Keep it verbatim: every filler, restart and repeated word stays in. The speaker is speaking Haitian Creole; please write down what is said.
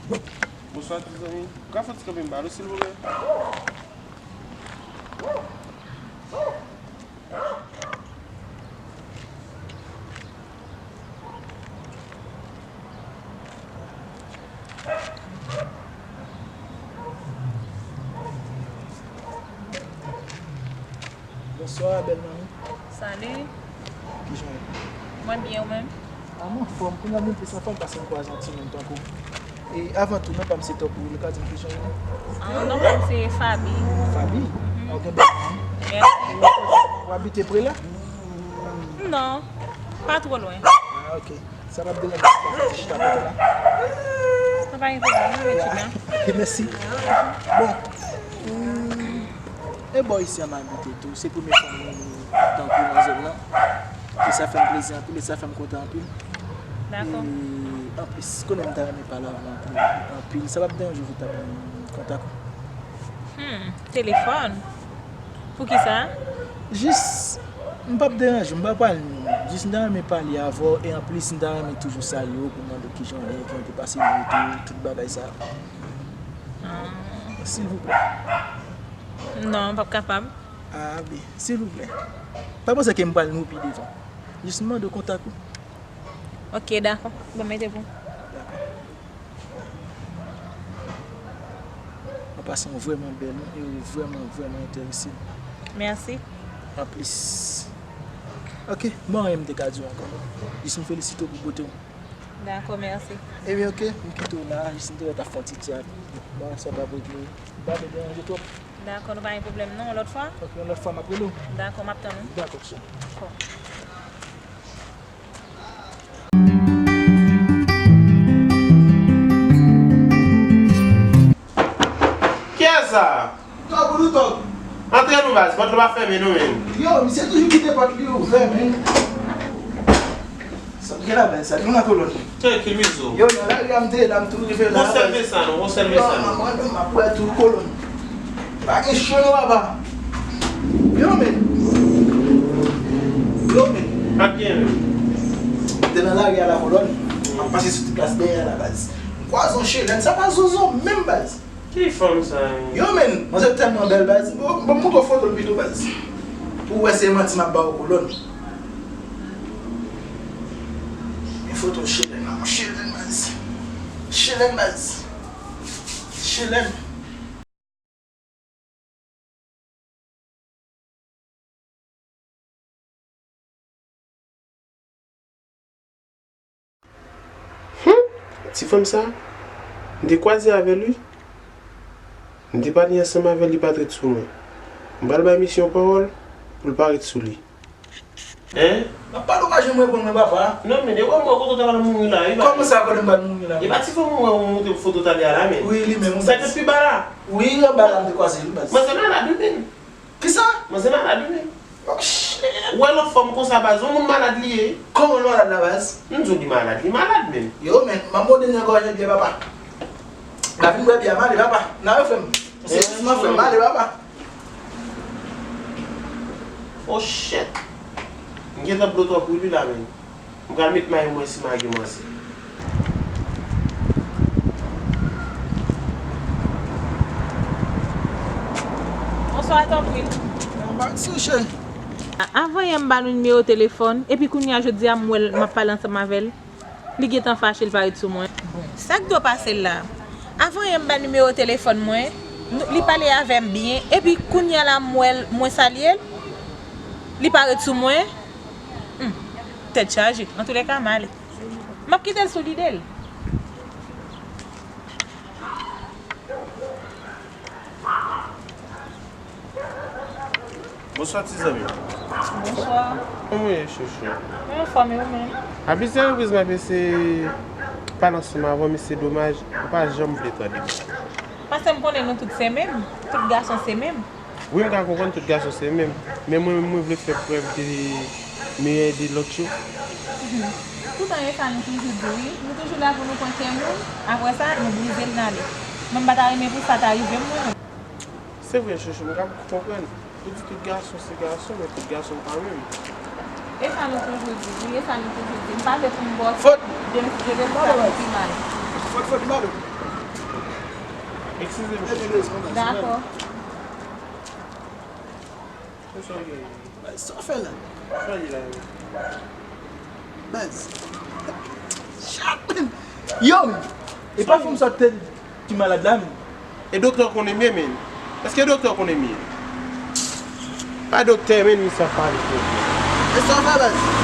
Bonswa, ti zanmi. Ou ka fè yon ti kanpe m ba nou, silvouplè? Bonswa, bèl manmi. Salut. Kijan w ye? Mwen byen, ou menm? A, m anfòm. Kounye a m vin plis anfòm paske m kwaze yon timoun tankou w. E avan tou, non pa m se Top Will, ou ka di m kijan w ye? A, non pa m se Faby. Faby? Mhm. A, ou gen bèl non. Mèsi. W abite pre la? Non, pa twò lwen. A, ok. Sa p ap deranje w si w chita kote la? Sa pa gen pwoblèm, non, mèt chita. Ok, mèsi. Bon, hmm, e bò isi a m abite tou, se premye fwa m tankou nan zòn nan. E sa fè m plezi anpil, e sa fè m kontan anpil. Dakò. E anplis, konnen m ta renmen pale avè w anpil, anpil. Sa p ap deranje w pou ta ban m kontak ou? Hmm, telefòn? Poukisa? Jis, m p ap deranje w, m pa pral ni w. Jis m ta renmen pale avè w, e anplis m ta renmen toujou salye w pou m mande w kijan w ye, kijan w te pase nwit ou, tout bagay sa yo. Ah. Silvouplè. Non, m p ap kapab. Ah, ben, silvouplè. Pa panse ke m pral ni w pi devan. Jis m mande w kontak ou. Ok, dakò. Bon, mete pou. Dakò. An pasan, ou vrèman bèl, wi, e ou vrèman, vrèman enterese m. Mèsi. Anplis. Ok, bon, anyen m te ka di w ankò. Jis m felisite w pou bote w. Dakò, mèsi. Ebyen, ok, m kite w la, jis m te wè w t ap fè yon ti tjat. Bon, sa p ap regle. M pa vle deranje twòp. Dakò, nou pa gen pwoblèm, non, yon lòt fwa? Ok, yon lòt fwa, m ap rele w. Dakò, m ap tann ou. Dakò, chè. Dakò. Kiyès sa? Tòg ou nou tòg. Antre non baz, pòt la pa fèmen non, men. Yo, misye toujou kite pòt li ouvè, men. Sa m gen la, baz, sa nou nan kolòn. Trankil, Mizo. Yo, nan lari a m te ye la, m tou rive la. Gon sèl baz. Mesaj non, gon sèl mesaj non. Mwen menm m ap wè tou kolòn. Pa gen cho non, papa. Yo, men. Yo, men. Pa t gen, men. M te nan lari a la kolòn. M ap pase sou ti plas dèyè a la, baz. M kwaze yon chelèn, sa pa zozo menm, baz. Ki fanm sa, wi? Yo, men, manzè tèlman bèl, baz. Bon, bon, m montre w foto l pito, baz. Pou w wè se manti m ap ba w, kolòn. Men foto chelèn la, chelèn, baz. Chelèn, baz. Chelèn. Hum! Ti fanm sa, m te kwaze avè l, wi. M te pale ansanm avè l, li pa t ret sou mwen. M pral bay misye yon pawòl pou l pa ret sou li. Hein? M ap pale w pa janm reponn mwen, papa. Non, men, e wè m wè kote w ta pral mouri la, wi, papa. Kòman sa, kote m pral mouri la? E pa ti fanm ou wè ou montre foto talè a la, men. Wi, li menm, wi. Sa k pi ba la? Wi, anba la m te kwaze l, baz. Manzè malad, wi, men. Kisa? Manzè malad, wi, men. Oh, shit. Ou wè lòt fanm konsa, baz, yon moun malad li ye. Kòman l malad la, baz? M di w li malad, li malad, men. Yo, men, m ap mòde nan gòj li byen, papa. N a vin bwè byen, m ale, papa. N a refè m. Se jis m ap fè m ale, papa. Oh, shit. M gentan blo twòp wi, li la, men. M pral met may mwen si m a gen manzè. Bonswa, Tòpwil. Bonswa, cheri. A-, avan yè m ba nou nimewo telefòn, epi kounye a jodi a m wè l, m ap pale ansanm avè l. Li gentan fache, li pa ret sou mwen. Bon, sa k dwe pase l la? Avan yè m ba nimewo telefòn mwen, nou, li pale avè m byen, epi kounye a la m wè l, mwen salye l, li pa ret sou mwen. Hmm, tèt chaje. Antoulèka, m ale. M ap kite l sou lide l. Bonswa, ti zanmi. Bonswa. Kòman w ye, chouchou? Mwen anfòm, e ou menm? A plizyè repriz, m ap eseye pale ansanm avè w, men se domaj, ou pa janm vle tande m. Paske m konnen nou tout se menm, tout gason se menm. Wi, m ka konprann tout gason se menm, men mwen menm, mwen vle fè prèv de meyè de lòt yo. Toutan e sa nou toujou di, wi. Nou toujou la pou nou pran kè moun, apre sa, nou brize l, n ale. Mwen, m pa ta renmen pou sa ta rive m, mwen menm. Se vre, chouchou, m ka konprann. Ou di tout gason se gason, men tout gason pa menm. E sa nou toujou di, wi, e sa nou toujou di. M pa vle pou m bò, de, de lespwa nou pi mal. Fòt, fòt, m pale w. Eskize m. Dakò. Sa w fè la? Baz. Chat, man. Yo, men. E pa fanm sa te di malad la, men. E doktè konnen byen, men. Èske doktè konnen byen? Pa doktè, men, li sa pale. E sa w fè, baz?